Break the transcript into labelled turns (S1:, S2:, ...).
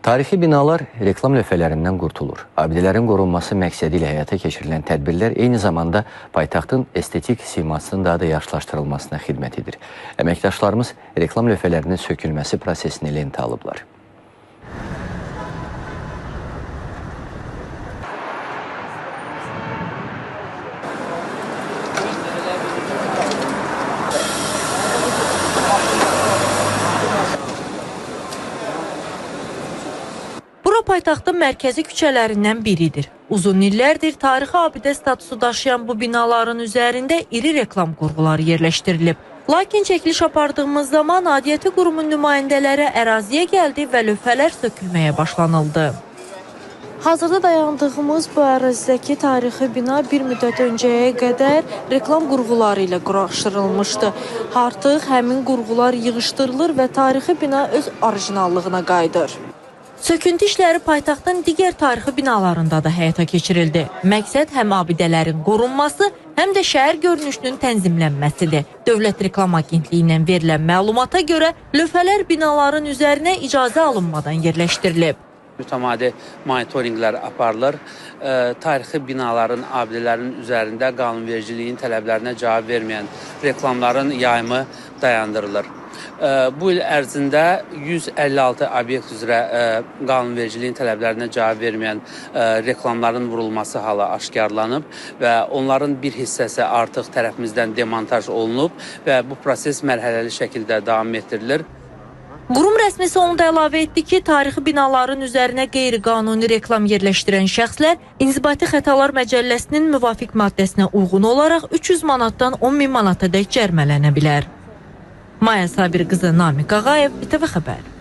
S1: Tarixi binalar reklam lövhələrindən qurtulur. Abidələrin qorunması məqsədi ilə həyata keçirilən tədbirlər eyni zamanda paytaxtın estetik simasının daha da yaxşılaşdırılmasına xidmət edir. Əməkdaşlarımız reklam lövhələrinin sökülməsi prosesini lentə alıblar.
S2: Bura paytaxtın mərkəzi küçələrindən biridir. Uzun illərdir tarixi abidə statusu daşıyan bu binaların üzərində iri reklam qurğuları yerləşdirilib. Lakin çəkiliş apardığımız zaman aidiyyəti qurumun nümayəndələri əraziyə gəldi və lövhələr sökülməyə başlanıldı. Hazırda dayandığımız bu ərazidəki tarixi bina bir müddət öncəyə qədər reklam qurğuları ilə quraşdırılmışdı. Artıq həmin qurğular yığışdırılır və tarixi bina öz orijinallığına qayıdır. Söküntü işləri paytaxtın digər tarixi binalarında da həyata keçirildi. Məqsəd həm abidələrin qorunması, həm də şəhər görünüşünün tənzimlənməsidir. Dövlət Reklam Agentliyindən verilən məlumata görə lövhələr binaların üzərinə icazə alınmadan yerləşdirilib.
S3: Mütəmadi monitorinqlər aparılır. Tarixi binaların, abidələrin üzərində qanunvericiliyin tələblərinə cavab verməyən reklamların yayımı dayandırılır. Bu il ərzində 156 obyekt üzrə qanunvericiliyin tələblərinə cavab verməyən reklamların vurulması halı aşkarlanıb və onların bir hissəsi artıq tərəfimizdən demontaj olunub və bu proses mərhələli şəkildə davam etdirilir.
S2: Qurum rəsmisi onu da əlavə etdi ki, tarixi binaların üzərinə qeyri-qanuni reklam yerləşdirən şəxslər İnzibati Xətalar Məcəlləsinin müvafiq maddəsinə uyğun olaraq 300 manatdan 10 min manata dək cərimələnə bilər. Maya Sabir qızı Namiq Ağayev, İTV Xəbər.